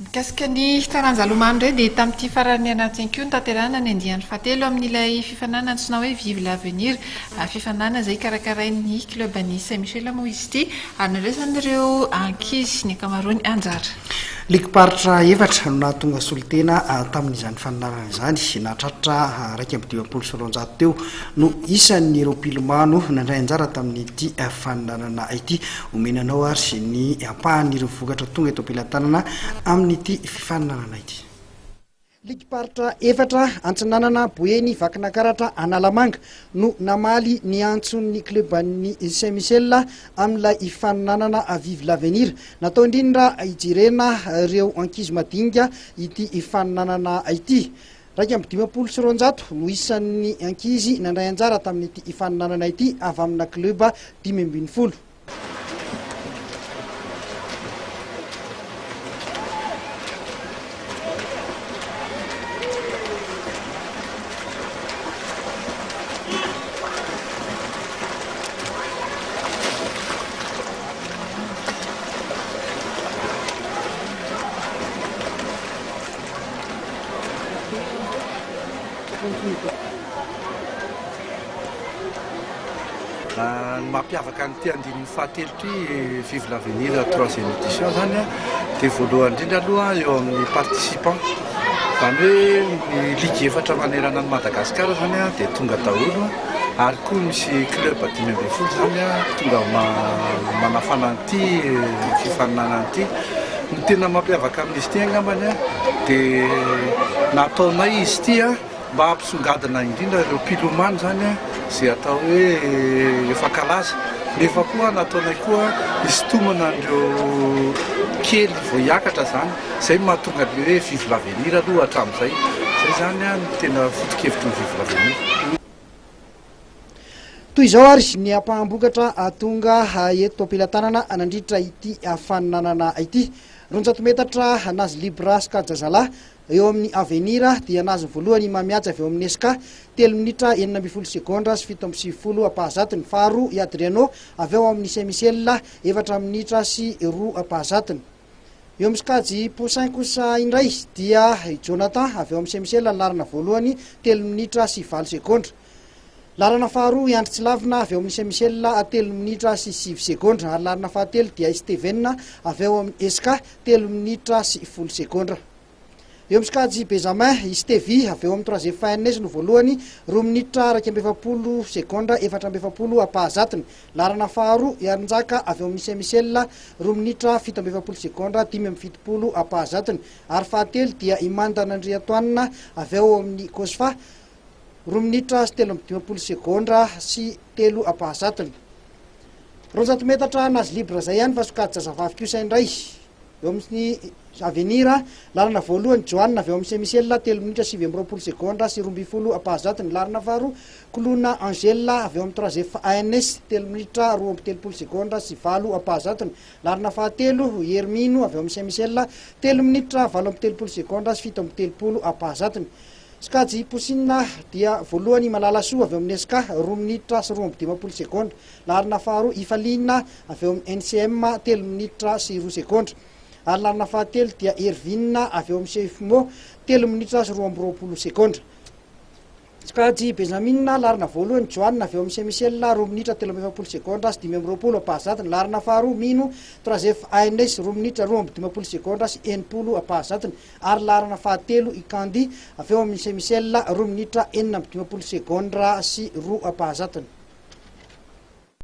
Mikasika ny taranja lomano indray dia tamin'ity faran'ny herinandro ihany koa notanterahina ny andiany fahatelo amin'ilay fifaninanana antsoina hoe Vive l'avenir. Fifaninanana izay karakarain'ny club an'i Saint Michel moa izy ity ary nandraisan'ireo ankizy ny ankamaroany anjara. Ligim-paritra efatra no nahatonga solontena tamin'izany faninanana izany. Nahatratra 251 teo no isan'ireo mpilomano nandray anjara tamin'ity faninanana ity. Omena anao ary ny ampahan'ireo vokatra tonga eto am-pelatanana amin'ity fifaninanana ity. Ligim-paritra efatra, Antsinanana, Boeny, Vakinankaratra, Analamanga, no namaly ny antson'ny klioban'ny Saint Michel amin'ilay fifaninanana Vive l'avenir. Natao indrindra hijerena ireo ankizy madinika ity fifaninanana ity. 251 no isan'ny ankizy nandray anjara tamin'ity fifaninanana ity avy amina klioba 15. Ny mampiavaka an'ity andininy fahatelo ity Vive l'avenir troisième édition izany dia voalohany indrindra aloha eo amin'ny participants, izany hoe ny ligue efatra manerana an'i Madagasikara izany dia tonga daholo ary koa misy club 15 izany tonga manafana an'ity fifaninanana ity. Ny tena mampiavaka amin'izy ity angambany dia nataonay izy ity mba hampisongadina indrindra ireo mpilomano izany izay atao hoe efa kalaza, nefa koa nataonay koa hisintomana an'ireo kely vao hiakatra izany, izay no mahatonga an'ilay hoe vive l'avenir aloha hatramin'izay, izay izany no tena foto-kevitry ny vive l'avenir. Toy izao ary ny ampaham-bokatra tonga eto am-pelatanana nandritra ity faninanana ity. 200 metatra nazy libre sokajy zazalahy eo amin'ny Avenir dia nazy ny voalohany i Mamihaja avy eo amin'ny Esca, telo minitra 16 segondra sy 97 ampahazatony. Faharoa i Adriano avy ao amin'ny Saint Michel, efatra minitra sy roa ampahazatony. Eo amin'ny sokajy poussin kosa indray dia i Jonathan avy ao amin'ny Saint Michel ny laharana voalohany, telo minitra sy valo segondra. Laharana faharoa i Andry Tsilavina avy ao amin'ny Saint Michel, telo minitra sy sivy segondra. Ary laharana fahatelo dia i Steven avy ao amin'ny Esca, telo minitra sy folo segondra. Eo amin'ny sokajy Benjamin, i Stevie avy eo amin'ny Troisième FNS no voalohany, roa minitra 41 segondra 44 ampahazatony. Laharana faharoa, i Arinjaka avy eo amin'ny Saint Michel, roa minitra 47 segondra 75 ampahazatony. Ary fahatelo dia i Manda Nandriantoanina avy ao amin'ny Cosfa, roa minitra sy 53 segondra sy telo ampahazatony. 200 metatra nage libre izay ihany fa sokajy zazavavy kosa indray. Eo amin'ny Avenir, laharana voalohany, Joanna avy ao amin'ny Saint Michel, telo minitra 29 segondra sy 12 ampahazatony. Laharana faharoa, Koloina Angèle avy ao amin'ny Trois FANS, telo minitra 32 segondra sy valo ampahazatony. Laharana fahatelo, Hermino avy ao amin'ny Saint Michel, telo minitra 38 segondra sy 37 ampahazatony. Sokajy Poussine dia voalohany Malalasoa avy ao amin'ny Esca, roa minitra sy 52 segondra. Laharana faharoa, Ifaliana avy eo amin'ny NCM, telo minitra sy roa segondra. Ary laharana fahatelo dia Ervin avy eo amin'ny CFMO, telo minitra sy 22 segondra. Sokajy Benjamin, laharana voalohany, Joanna avy eo amin'ny Saint Michel, roa minitra 43 segondra sy 25 ampahazatony. Laharana faharoa, Mino, 3F ANS, roa minitra 52 segondra sy 60 ampahazatony. Ary laharana fahatelo, i Candy avy eo amin'ny Saint Michel, roa minitra 56 segondra sy roa ampahazatony.